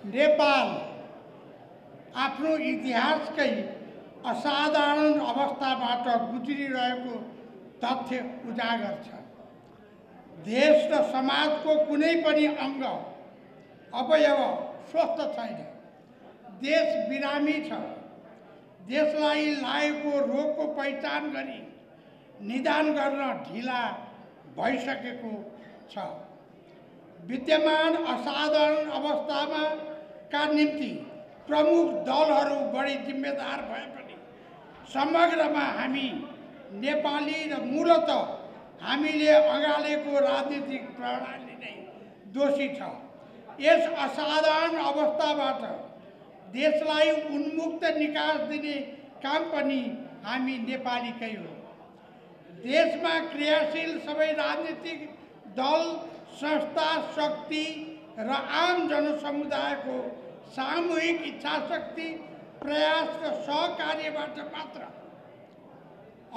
नेपाल आफ्नो इतिहासकै असाधारण अवस्थाबाट गुज्रिरहेको तथ्य उजागर छ। देश र समाजको कुनै पनि अङ्ग अवयव स्वस्थ छैन। देश बिरामी छ। देशलाई लागेको रोगको पहिचान गरी निदान गर्न ढिला भइसकेको छ। विद्यमान असाधारण अवस्थामा का निम्ति प्रमुख दलहरू बढी जिम्मेदार भए पनि समग्रमा हामी नेपाली र मूलत हामीले अगालेको राजनीतिक प्रणाली नै दोषी छ। यस असाधारण अवस्थाबाट देशलाई उन्मुक्त निकास दिने काम पनि हामी नेपालीकै हो। देशमा क्रियाशील सबै राजनीतिक दल, संस्था, शक्ति र आम जनसमुदायको सामूहिक इच्छाशक्ति, प्रयास र सहकार्यबाट मात्र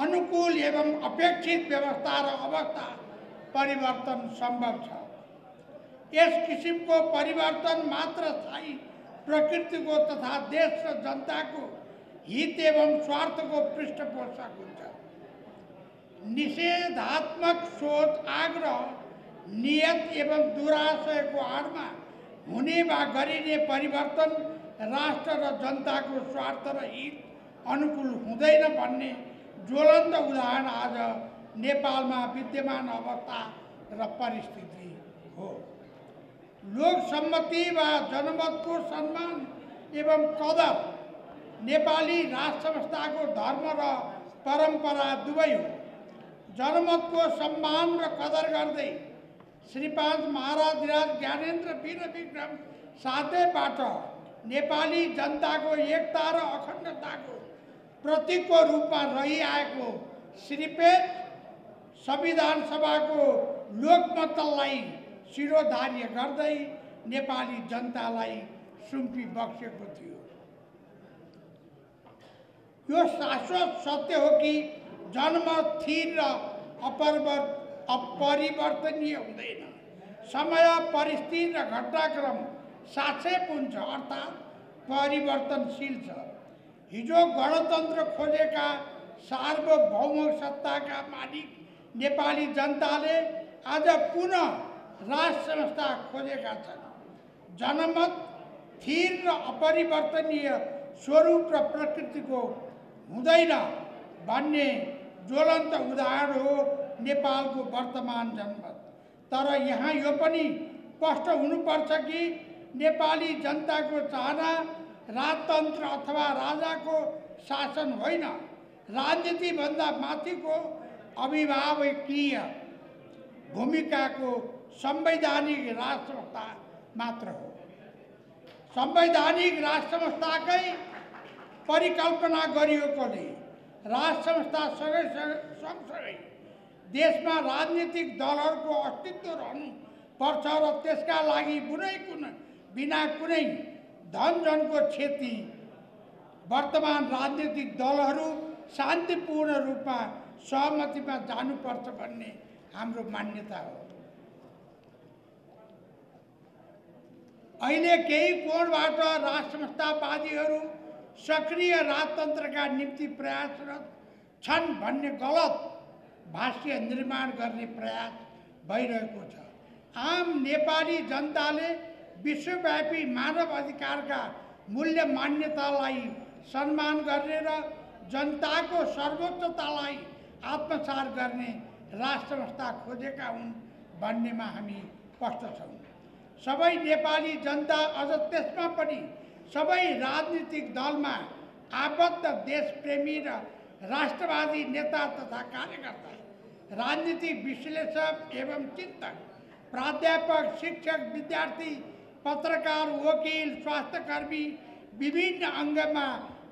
अनुकूल एवं अपेक्षित व्यवस्था र अवस्था परिवर्तन सम्भव छ। यस किसिमको परिवर्तन मात्र स्थायी प्रकृतिको तथा देश र जनताको हित एवं स्वार्थको पृष्ठपोषक हुन्छ। निषेधात्मक सोच, आग्रह, नियत एवं दुराशयको आडमा हुने वा गरिने परिवर्तन राष्ट्र र जनताको स्वार्थ र हित अनुकूल हुँदैन भन्ने ज्वलन्त उदाहरण आज नेपालमा विद्यमान अवस्था र परिस्थिति हो। लोकसम्मति वा जनमतको सम्मान एवं कदर नेपाली राष्ट्र संस्थाको धर्म र परम्परा दुवै हो। जनमतको सम्मान र कदर गर्दै श्री 5 महाराज ज्ञानेन्द्र वीर विक्रम साथैबाट नेपाली जनताको एकता र अखण्डताको प्रतीकको रूपमा रहिआएको श्रीपेट संविधान सभाको लोकमतलाई शिरोधार्य गर्दै नेपाली जनतालाई सुम्पी बक्सेको थियो। यो शाश्वत सत्य हो कि जनमत स्थिर र अपरिवर्तनीय हुँदैन। समय, परिस्थिति र घटनाक्रम साक्षेप अर्थात् परिवर्तनशील छ। हिजो गणतन्त्र खोजेका सार्वभौम सत्ताका मालिक नेपाली जनताले आज पुनः राष्ट्र संस्था खोजेका छन्। जनमत स्थिर र अपरिवर्तनीय स्वरूप र प्रकृतिको हुँदैन भन्ने ज्वलन्त उदाहरण हो नेपालको वर्तमान जनमत। तर यहाँ यो पनि स्पष्ट हुनुपर्छ कि नेपाली जनताको चाहना राजतन्त्र अथवा राजाको शासन होइन, राजनीतिभन्दा माथिको अभिभावकीय भूमिकाको संवैधानिक राष्ट्र संस्था मात्र हो। संवैधानिक राष्ट्र संस्थाकै परिकल्पना गरिएकोले राष्ट्र संस्था सँगसँगै देशमा राजनीतिक दलहरूको अस्तित्व रहनु पर्छ र त्यसका लागि बिना कुनै धनजनको क्षति वर्तमान राजनीतिक दलहरू शान्तिपूर्ण रूपमा सहमतिमा जानुपर्छ भन्ने हाम्रो मान्यता हो। अहिले केही कोणबाट राष्ट्र संस्थावादीहरू सक्रिय राजतन्त्रका निम्ति प्रयासरत छन् भन्ने गलत भाष्य निर्माण गर्ने प्रयास भइरहेको छ। आम नेपाली जनताले विश्वव्यापी मानव अधिकारका मूल्य मान्यतालाई सम्मान गर्ने र जनताको सर्वोच्चतालाई आत्मसात गर्ने राष्ट्र संस्था खोजेका हुन् भन्नेमा हामी स्पष्ट छौँ। सबै नेपाली जनता अझ त्यसमा पनि सबै राजनीतिक दलमा आबद्ध देशप्रेमी र राष्ट्रवादी नेता तथा कार्यकर्ता, राजनीतिक विश्लेषक एवं चिन्तक, प्राध्यापक, शिक्षक, विद्यार्थी, पत्रकार, वकिल, स्वास्थ्यकर्मी, विभिन्न अङ्गमा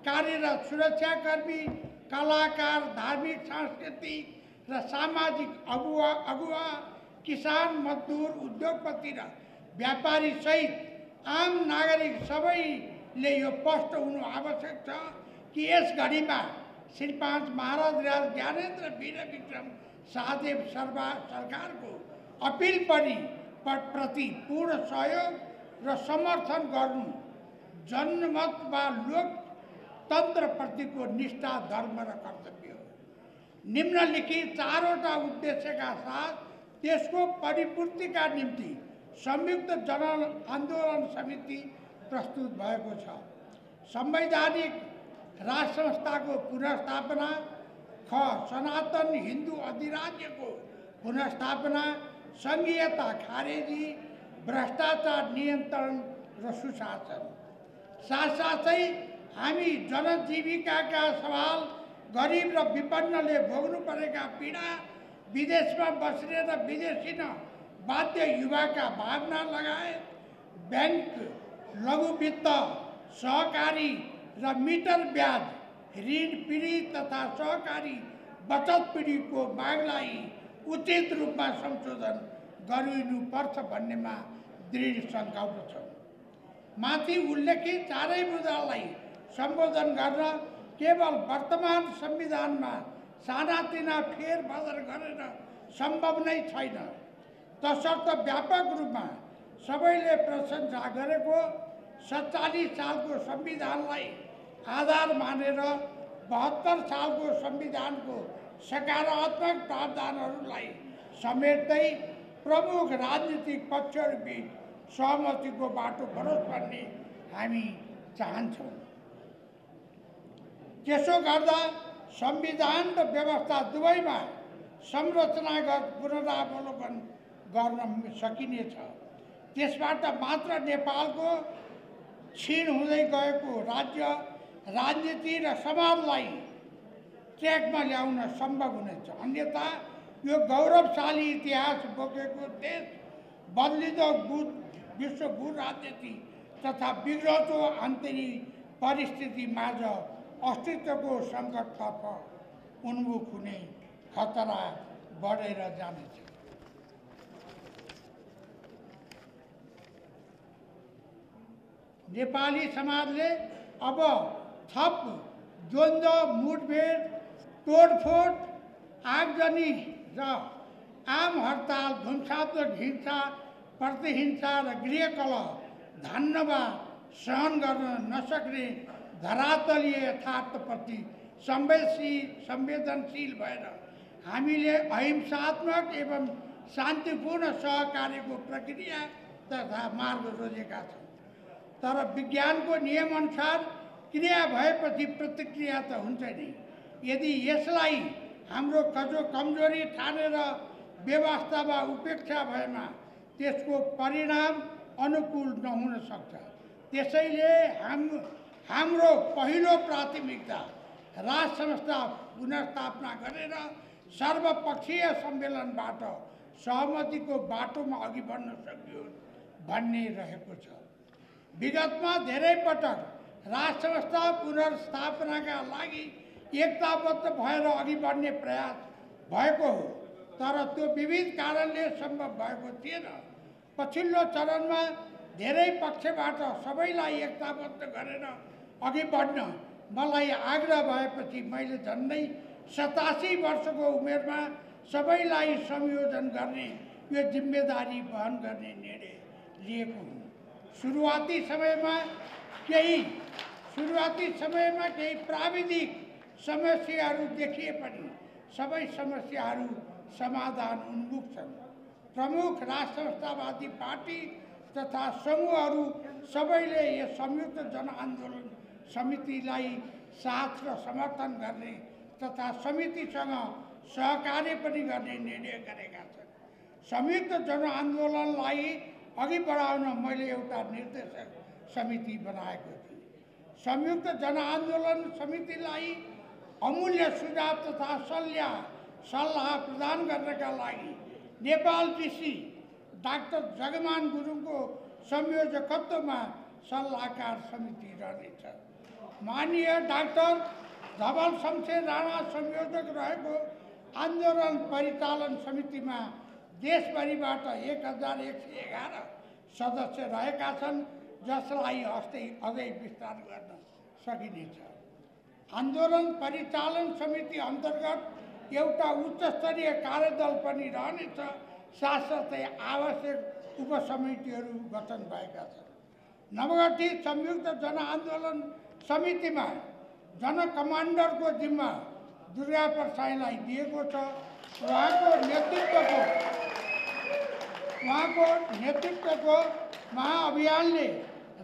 कार्यरत सुरक्षाकर्मी, कलाकार, धार्मिक, सांस्कृतिक र सामाजिक अगुवा, किसान, मजदुर, उद्योगपति र व्यापारी सहित आम नागरिक सबैले यो स्पष्ट हुनु आवश्यक छ कि यस घडीमा श्री 5 महाराज ज्ञानेन्द्र वीर विक्रम शाहदेव सरकारको अपिल प्रति पूर्ण सहयोग र समर्थन गर्नु जनमत वा लोकतन्त्रप्रतिको निष्ठा, धर्म र कर्तव्य हो। निम्नलिखित चारवटा उद्देश्यका साथ त्यसको परिपूर्तिका निम्ति संयुक्त जनआन्दोलन समिति प्रस्तुत भएको छ। संवैधानिक राष्ट्र संस्थाको पुनर्स्थापना, ख सनातन हिन्दू अधिराज्यको पुनर्स्थापना, सङ्घीयता खारेजी, भ्रष्टाचार नियन्त्रण र सुशासन। साथसाथै हामी जनजीविकाका सवाल, गरिब र विपन्नले भोग्नु परेका पीडा, विदेशमा बस्ने र विदेशी न बाध्य युवाका भावना लगायत ब्याङ्क, लघुवित्त, सहकारी र मिटर ब्याज ऋण पीडित तथा सहकारी बचत पीडितको मागलाई उचित रूपमा संशोधन गरिनुपर्छ भन्नेमा दृढ सङ्कल्प छ। माथि उल्लेखित चारै मुद्दालाई सम्बोधन गर्न केवल वर्तमान संविधानमा सानातिना फेरबदल गरेर सम्भव नै छैन। तसर्थ व्यापक रूपमा सबैले प्रशंसा गरेको 47 सालको संविधानलाई आधार मानेर 72 सालको संविधानको सकारात्मक प्रावधानहरूलाई समेट्दै प्रमुख राजनीतिक पक्षहरूबीच सहमतिको बाटो बढोस् भन्ने हामी चाहन्छौँ। त्यसो गर्दा संविधान र व्यवस्था दुवैमा संरचनागत पुनरावलोकन गर्न सकिनेछ। त्यसबाट मात्र नेपालको क्षीण हुँदै गएको राज्य, राजनीति र समाजलाई ट्र्याकमा ल्याउन सम्भव हुनेछ। अन्यथा यो गौरवशाली इतिहास बोकेको देश बदलिँदो विश्व भू राजनीति तथा बिग्रदो आन्तरिक परिस्थिति माझ अस्तित्वको सङ्कटतर्फ उन्मुख हुने खतरा बढेर जानेछ। नेपाली समाजले अब थप द्वन्द्व, मुठभेड, तोडफोड, आगजनी र आम हडताल, ध्वंसात्मक हिंसा, प्रतिहिंसा र गृहकलह धान्न सहन गर्न नसक्ने धरातलीय यथार्थप्रति संवेदनशील भएर हामीले अहिंसात्मक एवं शान्तिपूर्ण सहकार्यको प्रक्रिया तथा मार्ग रोजेका छौँ। तर विज्ञानको नियमअनुसार क्रिया भएपछि प्रतिक्रिया त हुन्छ नै। यदि यसलाई हाम्रो कमजोरी ठानेर व्यवस्था वा उपेक्षा भएमा त्यसको परिणाम अनुकूल नहुन सक्छ। त्यसैले हाम्रो पहिलो प्राथमिकता राष्ट्र संस्था पुनर्स्थापना गरेर सर्वपक्षीय सम्मेलनबाट सहमतिको बाटोमा अघि बढ्न सकियोस् भन्ने रहेको छ। विगतमा धेरै पटक राष्ट्र संस्था पुनर्स्थापनाका लागि एकताबद्ध भएर अघि बढ्ने प्रयास भएको हो, तर त्यो विविध कारणले सम्भव भएको थिएन। पछिल्लो चरणमा धेरै पक्षबाट सबैलाई एकताबद्ध गरेर अघि बढ्न मलाई आग्रह भएपछि मैले झन्डै 87 वर्षको उमेरमा सबैलाई संयोजन गर्ने यो जिम्मेदारी वहन गर्ने निर्णय लिएको हुँ। सुरुवाती समयमा केही प्राविधिक समस्याहरू देखिए पनि सबै समस्याहरू समाधान उन्मुख छन्। प्रमुख राष्ट्र संस्थावादी पार्टी तथा समूहहरू सबैले यस संयुक्त जनआन्दोलन समितिलाई साथ र समर्थन गर्ने तथा समितिसँग सहकार्य पनि गर्ने निर्णय गरेका छन्। संयुक्त जनआन्दोलनलाई अघि बढाउन मैले एउटा निर्देशक समिति बनाएको थिएँ। संयुक्त जनआन्दोलन समितिलाई अमूल्य सुझाव तथा सल्लाह प्रदान गर्नका लागि नेपाल डीसी डाक्टर जगमान गुरुङको संयोजकत्वमा सल्लाहकार समिति रहनेछ। माननीय डाक्टर धवल शमशेर राणा संयोजक रहेको आन्दोलन परिचालन समितिमा देशभरिबाट 1111 सदस्य रहेका छन्, जसलाई अझै विस्तार गर्न सकिनेछ। आन्दोलन परिचालन समिति अन्तर्गत एउटा उच्चस्तरीय कार्यदल पनि रहनेछ। साथसाथै आवश्यक उपसमितिहरू गठन भएका छन्। नवगठित संयुक्त जनआन्दोलन समितिमा जन कमान्डरको जिम्मा दुर्गा प्रसाईलाई दिएको छ। उहाँको नेतृत्वको महाअभियानले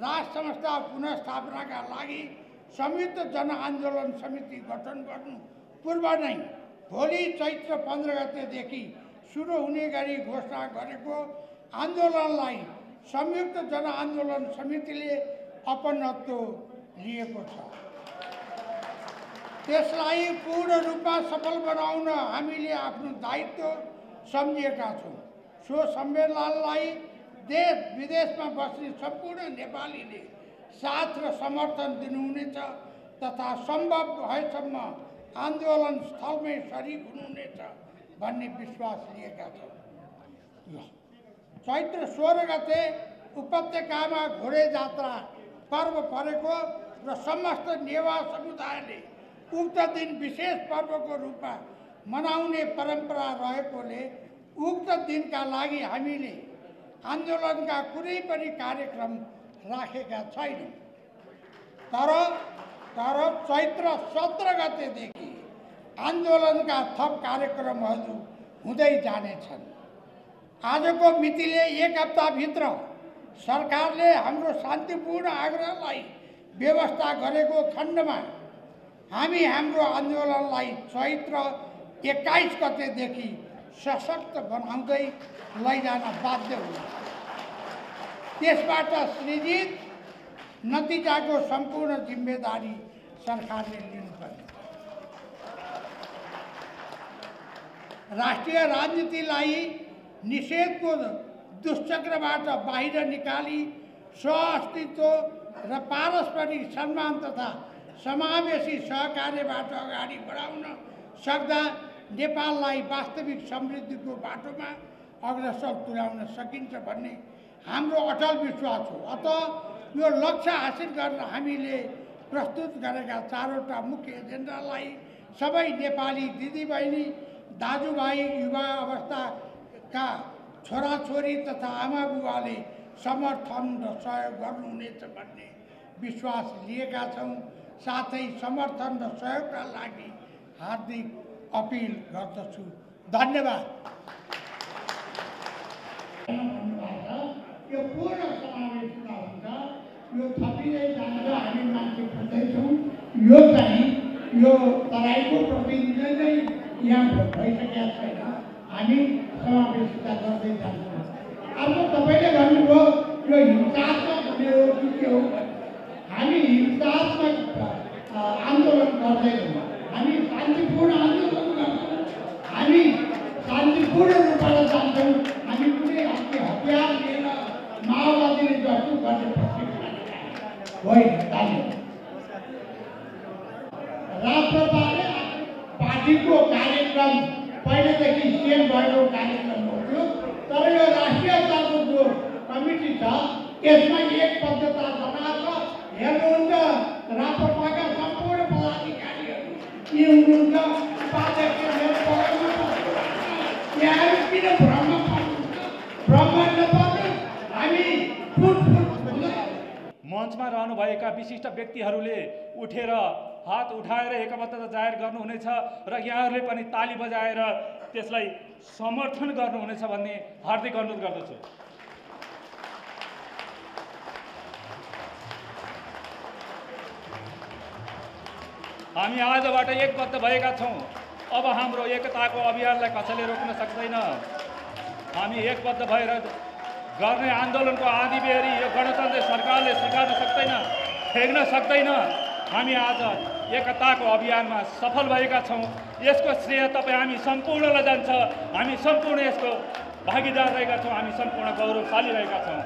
राष्ट्र संस्था पुनर्स्थापनाका लागि संयुक्त जनआन्दोलन समिति गठन गर्नु पूर्व नै भोलि चैत्र 15 गतेदेखि सुरु हुने गरी घोषणा गरेको आन्दोलनलाई संयुक्त जनआन्दोलन समितिले अपनत्व लिएको छ। त्यसलाई पूर्ण रूपमा सफल बनाउन हामीले आफ्नो दायित्व सम्झेका छौँ। सो सम्मेलनलाई देश विदेशमा बस्ने सम्पूर्ण नेपालीले साथ र समर्थन दिनुहुनेछ तथा सम्भव भएसम्म आन्दोलन स्थलमै सरिक हुनुहुनेछ भन्ने विश्वास लिएका छौँ। चैत्र 16 गते उपत्यकामा घोडे जात्रा पर्व परेको र समस्त नेवा समुदायले उक्त दिन विशेष पर्वको रूपमा मनाउने परम्परा रहेकोले उक्त दिनका लागि हामीले आन्दोलनका कुनै पनि कार्यक्रम राखेका छैनौँ। तर चैत्र 17 गतेदेखि आन्दोलनका थप कार्यक्रमहरू हुँदै जानेछन्। आजको मितिले 1 हप्ताभित्र सरकारले हाम्रो शान्तिपूर्ण आग्रहलाई व्यवस्था गरेको खण्डमा हामी हाम्रो आन्दोलनलाई चैत्र 21 गतेदेखि सशक्त बनाउँदै लैजान बाध्य हुन्छ। त्यसबाट सृजित नतिजाको सम्पूर्ण जिम्मेदारी सरकारले लिनुपर्छ। राष्ट्रिय राजनीतिलाई निषेधको दुश्चक्रबाट बाहिर निकाली सहअस्तित्व र पारस्परिक सम्मान तथा समावेशी सहकार्यबाट अगाडि बढाउन सक्दा नेपाललाई वास्तविक समृद्धिको बाटोमा अग्रसर तुल्याउन सकिन्छ भन्ने हाम्रो अटल विश्वास हो। अतः यो लक्ष्य हासिल गर्न हामीले प्रस्तुत गरेका 4वटा मुख्य एजेन्डालाई सबै नेपाली दिदीबहिनी दाजुभाइ युवा अवस्थाका छोराछोरी तथा आमाबुबाले समर्थन र सहयोग गर्नुहुनेछ भन्ने विश्वास लिएका छौँ। साथै समर्थन र सहयोगका लागि हार्दिक अपिल गर्दछु। धन्यवाद। यो पूर्ण समावेशिता हुन्छ, यो थपिँदै जान्छ। हामी मान्छे खोज्दैछौँ। यो चाहिँ यो तराईको प्रतिनिधि नै यहाँ भइसकेका छैन। हामी समावेशिता गर्दै जान्छौँ। अब तपाईँले भन्नुभयो यो हिंसात्मक हुने हो कि के हो। हामी हिंसात्मक आन्दोलन गर्दैनौँ। हामी शान्तिपूर्ण आन्दोलन गर्छौँ। हामी शान्तिपूर्ण रूपबाट जान्छौँ। हामी कुनै हतियार लिएर माओवादीले जस्तो गर्ने प्रशिक्षण होइन। राष्ट्रपालले पार्टीको कार्यक्रम पहिलेदेखि सेट भएको कार्यक्रम हो त्यो। तर यो राष्ट्रिय स्तरको जो कमिटी छ यसमा एकबद्धता बनाएर हेर्नुहुन्छ। राष्ट्रपालका सम्पूर्ण पदाधिकारीहरू यी हुनुहुन्छ। उपाध्यक्ष मेरो बगलमा यहाँहरू किन भ्रम पर्नुहुन्छ? भ्रम नपर्नु। हामी मञ्चमा रहनुभएका विशिष्ट व्यक्तिहरूले उठेर हात उठाएर एकबद्धता जाहेर गर्नुहुनेछ र यहाँहरूले पनि ताली बजाएर त्यसलाई समर्थन गर्नुहुनेछ भन्ने हार्दिक अनुरोध गर्दछु। हामी आजबाट एकबद्ध भएका छौँ। अब हाम्रो एकताको अभियानलाई कसैले रोक्न सक्दैन। हामी एकबद्ध भएर गर्ने आन्दोलनको आँधीबेहरी यो गणतन्त्र सरकारले स्वीकार्न सक्दैन, फेक्न सक्दैन। हामी आज एकताको अभियानमा सफल भएका छौँ। यसको श्रेय तपाईँ हामी सम्पूर्णलाई जान्छ। हामी सम्पूर्ण यसको भागीदार रहेका छौँ। हामी सम्पूर्ण गौरवशाली रहेका छौँ।